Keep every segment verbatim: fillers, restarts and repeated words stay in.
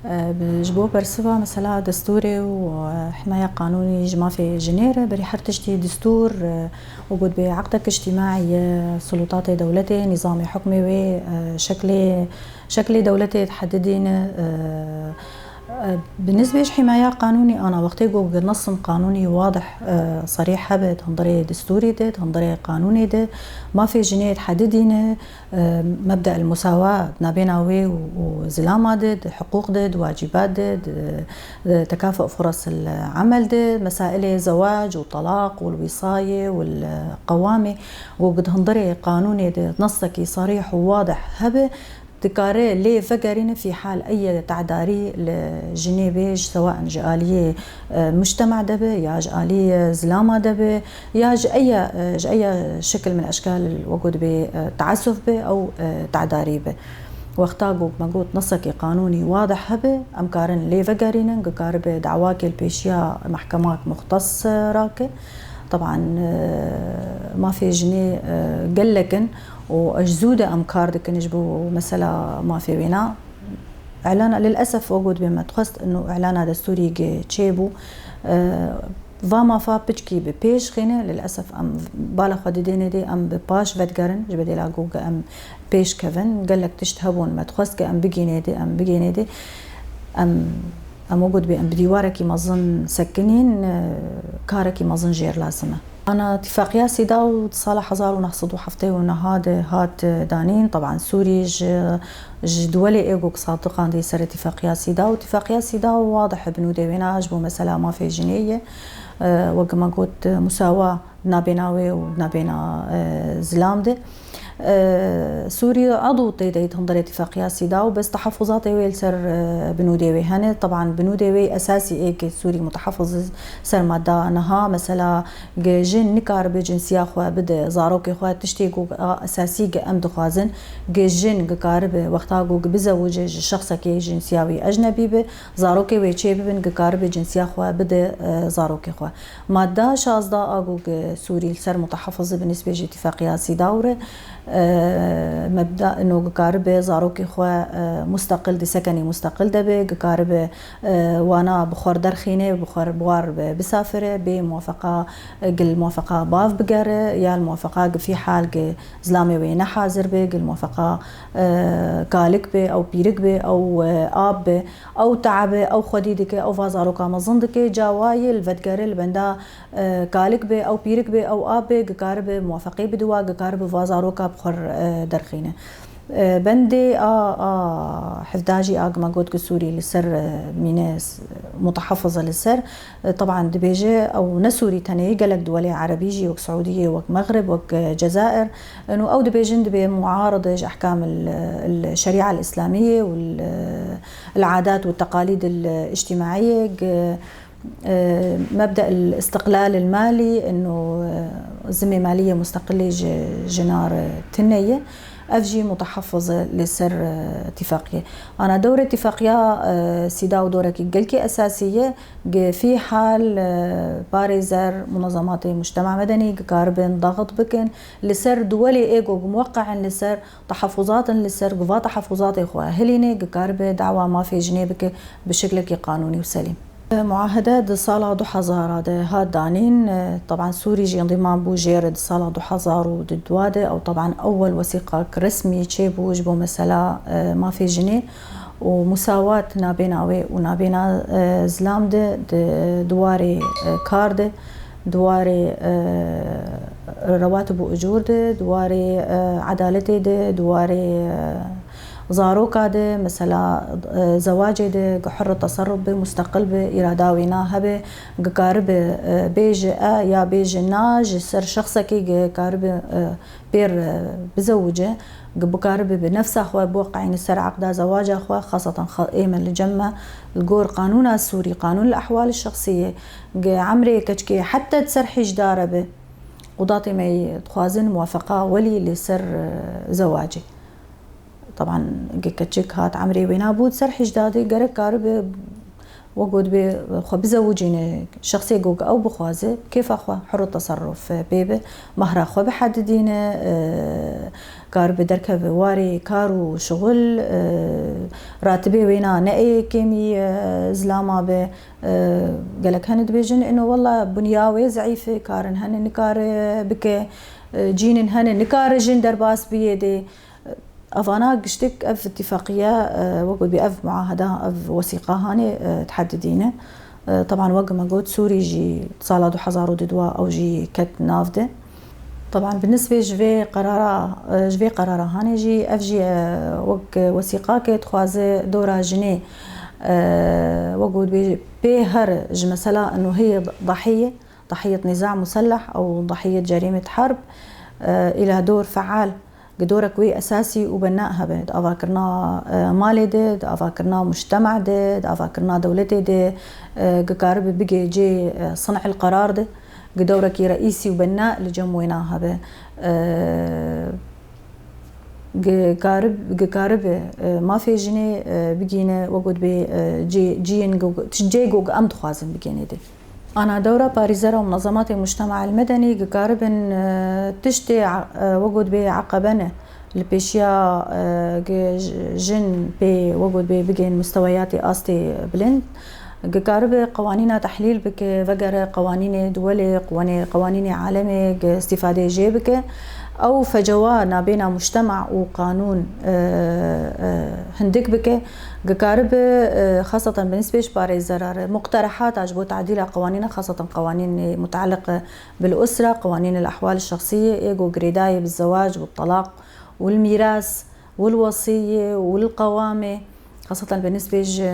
Ji bo bersiva mesela destûrê û himayeya qanûnî ji mafê jinê re, berî her tiştî destûr, wek got bê, eqdek îctîmaî ye, sulûtatê dewletê, nîzamê hukmê wê, şeklê, şeklê dewletê dihedidîne. Bi nisbê ji himayeya qanûnî, ana wextê ku nesin qanûnî wadih, serîh hebe di hundirê destûrî de, di hundirê qanûnê de, mafê jinê dihedidîne. Mebda el musawa di nabêna wê û, û zilama de, di hiqûq de, di wacîbat de, di, di tekafu furas el emel de, mesailê zewac û telaq û el wîsayê û el qewamê, ku di hundirê qanûnê de nesekî serîh û wadih hebe, dikare lê vegerîne fî hal ey tedarî li jinê bê, ji sewaen ji aliyê, e, mujtema de be, ya ji aliyê zilama de be, ya ji eya, e, ji eya şekil min eşkal wek got bê, e, teasuf be ew, e, tedarî be. Wexta ku me got nesekî qanûnî wadih hebe, em karin lê vegerînin, ku karibe dawakê li pêşiya mehkemak muxtes, e, rake. Teban, e, mafê jinê, e, gelek in û ji zû de em kar dikin ji bo mesela mafê wêna. Îlana, lilesef, wek got bê, me dixwest ino îlana destûrî gi çêbû. E, va mafa piçkî bi pêş xîne, lilesef em bala xwe didênê dê, em bi paş vedigerin, ji bedêla ku em pêş kevin. Gelek tişt hebûn, me dixwest ke em bigînê dê, em bigênê dê. Em, em wek got bê, em bi dîwarekî mezin sekinîn, e, karekî mezin jêr lazim e. Ana tifaqiya Sîdaw di sala hezar û neh sed û heftê û neh de hat danîn. Teban Sûrî ji, ji duwelê ê ku sadiqan dê ser tifaqiya Sîdaw. Tifaqiya Sîdaw wadih binûdê wêna ji bo mesela mafê jinê ye. E, wek me got, musawa nabêna wê û nabêna, e, zilam de. E, Sûrî edû tê de hundirê tifaqiya Sîdaw, bes tehafuzatê wê li ser, e, binûdê wê hene. Teban binûdê wê esasî ê ke Sûrî mutehafiz ser madda niha, mesela, gi jin nikaribe cinsiya xwe bide zarokê xwe, tiştê ku a esasî gi em dixwazin, gi jin gi karibe wexta ku gi bizewice ji şexsekê cinsiya wî ecnebî be, zarokê wê çê bibin, gi karibe cinsiya xwe bide, e, zarokê xwe. Madda şazdeh a ku gi Sûrî li ser mutehafiz bi nisbê ji tifaqiya Sîdaw re, e, mebda ino gi karibe zarokê xwe, e, musteqil di sekenî musteqil de be, gi karibe e, wana bi xwe derxîne, bi xwe bi war bi-, bisafire, bê muwafeqa, e, gi li muwafeqa bav bigere, ya li muwafeqa gi fî hal gi zilamê wê ne hazir be, gi li muwafeqa, e, kalik be, ew pîrik be, ew, e, ab be, ew teabe, ew xwedî dike, ew va zaroka mezin dike, cawayê li vedigere li benda, e, kalik be, ew pîrik be, ew ab be, gi karibe muwafeqê bidiwa, gi karibe va zaroka bi xwe, e, derxîne. E, bendê a, a hevdeh jî a gi me got ku Sûrî li ser, e, mîne s-, mutehafiz e li ser, e, teban dibêje ew ne Sûrî tenê, gelek duwelê erebî jî wek Siûdiyê, wek Mexrib, wek, e, Cezair, û ew dibêjin dibê muaride ji ehkam el, el şerîa el îslamiyê û el, el adat û teqalîd el îctîmaiyê, gi, e, mebda el îstiqlal el malî, ino, e, zimê maliyê musteqilê ji jinar tune ye. Ev jî mutehafiz e li ser, e, tifaqiyê. Ana dewrê tifaqiya, e, Sîdaw dorekî gelkî esasî ye. Gi fî hal, e, parêzer, munezematê mujtema medenî gi karibin daxit bikin. Li ser duwelê ê ku muweqe'in li ser, tehafuzatin li ser, ku va tehafuzatê xwe hilîne, gi karibe dawa mafê jinê bike bi şeklekî qanûnî û selîm. Muahede di sala du hezar de hat danîn. Teban Sûrî jî endîman bû jê re di sala du hezar û dua de. Ew teban ewel wesîqak resmî çêbû ji bo mesela, e, mafê jinê û musawat nabêna wê û nabêna, e, zilam de, di, di warê, e, kar de, di warê, e, rewatib û ecûr de, di warê, e, edaletê de, di warê, e, zaroka de, mesela, e, zewacê de, ku hurr teserruf be, musteqil be, îrada wîna hebe, ku karibe, e, bêje e ya bêje na, ji ser şexsekî ku karibe, e, pêr, e, bizewice, ku bikaribe bi nefsa xwe biweqeîne ser eqda zewaca xwe, xasatan xa-, ê me li cem me, li gor qanûna Sûrî, qanûn el ehwal şexsiyê, ku emrê keçikê heta di ser hîjdar e be, qudatê me dixwazin muwafeqa welî li ser, e, zewacê. Teban, ge keçik hat emrê wê nabû, ser hîjdadê gerek karibe Wek got bê xwe bizewicîne, şexsê ku ew bixwaze, kêfa xwe, hurr teserruf pê be, mehra xwe bihedidîne, e, karibe derkeve warê kar û şixul, e, ratibê wêna ne ê kêmî, e, zilama be. E, gelek hene dibêjin, ino wela bunya wê zeîf e, karin hene nikare bike, e, cînin hene nikare jin derbas biyê dê. Evana giştik ev îtîfaqiye, e, wek got bê ev muaheda, ev wesîqa hanê, e, tehedidîne. E, teban wek me got, Sûrî jî sala du hezar û duduwa ew jî ket nav de. Teban bi nisbê ji vê qerara, e, ji vê qerara hanê jî, ev jî, e, wek wesîqake dixwaze dora jinê, e, wek got bê pê her ji mesela ino heye dahiyê, dahiyet nîza muselleh ew dahiyet cerîmet herb, e, îla dor feal. Gi dorek wê esasî û bena hebe, di avakirina, e, malê de, di avakirina mujtema de, di avakirina dewletê de, e, gi karibe bigê cê, e, sin'il qerar de, gi dewrekî reîsî û bena li cem wêna hebe. E, gi karib-, gi karibe, e, mafê jinê, e, bigîne, wek got bê, e, cê, ciyên gu-, cê gu em dixwazin bigênê de. Ana dewra parêzera û munezematê mujtema el medenî gikaribin, e, tiştê, e, wek got bê eqebe ne. Li pêşiya, e, gi j-, jin pê wek got bê bigên musteweyatê astê bilind. Gikaribe qewanîna tehlîl bike, vegere qewanînê duwelê, qewanê-, qewanînê alemê, gi îstîfadê jê bike. Ew fecewa nabêna mujtema û qanûn, e, e, hindik bike. Gikaribe, e, xaseten bi nisbê ji parêzera re, muqterehata ji bo tadîla qewanîna, xaseten qewanînê mutaliq bil usra, qewanîn el ehwal şexsiyê, ê ku girêdayê bi zewac, bi telaq, û li mîras, û li wesiyê, û li qewamê, xaseten bi nisbê ji,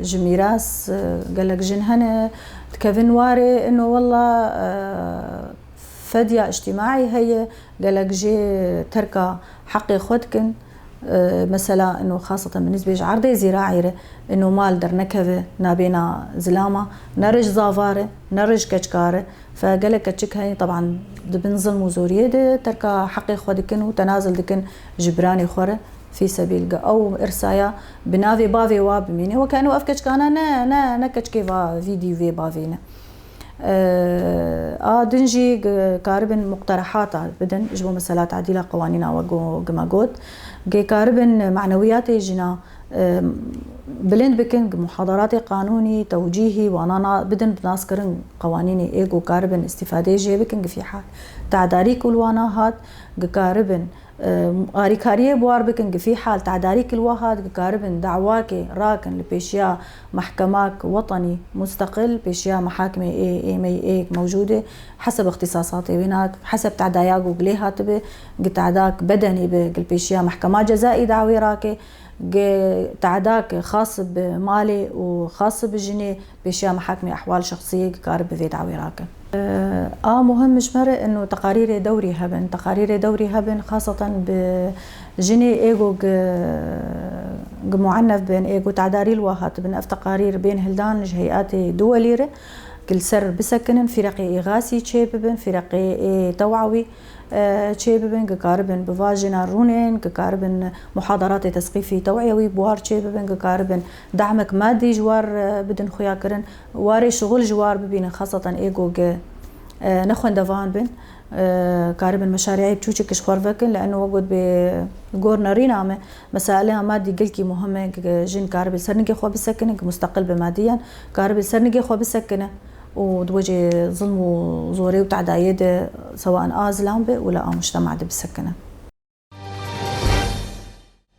ji mîras, e, gelek jin hene, dikevin warê, ino wela, e, fedya îctimaî heye, gelek jê terka heqê xwe dikin. E, mesela, ino xaseten bi nisbê ji erdê zîraî re, ino mal dernekeve nabêna zilama, ne rij zavar e, ne rij keçkar e. Fe gelek keçik hene, teban di bin zilm û zoriyê de terka heqê xwe dikin û tenazil dikin ji biranê xwe re, fî sebîl gi ew irsaya bi navê bavê wa bimîne. Weke ino ev keçkana ne, ne, ne keçkê va vî dî vê bavê ne. E, a din jî gi-, karibin muqterehata bidin ji bo mesela tadîla qewanîna we go-, gi me got. Gi karibin manewiyatê jina, e, bilind bikin, gi muhadaratê qanûnî, tewcîhî, wana na-, bidin bi naskirin qewanînê ê ku karibin îstîfadeyê jê bikin, gi fî hal tedarîk û li wana hat, gi karibin, e, arîkariyê bi war bikin, gi fî hal tedarîk li wa hat, gi karibin dawakê rakin li pêşiya mehkemak wetenî musteqil, pêşiya mehakimê ê êmeyî ê mewcûd e, heseb îxtîsasatê wêna, heseb tedaya ku gi lê hatibe, gi tedak bedenî bi, gi li pêşiya mehkema cezayî dawê rake, gi tedak xas bi malê û xas bi jinê, pêşiya mehakimê ehwal şexsiyê gi karibe vê dawê rake. E, a muhim ji me re ino teqarîrê dewrî hebin. Teqarîrê dewrî hebin, xaseten bi jinê ê ku gi, gi muennef bin, ê ku tedarî li wa hatibin. Ev teqarîr bên hildan ji heyetê duwelî re, gi li ser bisekinin, fîreqê îxasî çê bibin, fîreqê ê tewawî, e, çê bibin, gi karibin bi va jina rûnên, gi karibin muhadaratê tesqîfî tewiyewî bi war çê bibin, gi karibin damek madî ji war, e, bidin xuya kirin, warê şixul ji war bibînin, xaseten ê ku gi, e, ne xwendevan bin, e, karibin meşarîyê biçûçik ji xwe vekin, li eno wek got bê gor nerîna me, mesailê madî gelkî muhim e, gi jin karibin ser nigê xwe bisekinin, gi musteqil bi madiyan, karibin ser nigê xwe bisekinin. û di wecê zilm û zorê û tedayê de, sewaen a zilam be û la a mujtema de bisekine.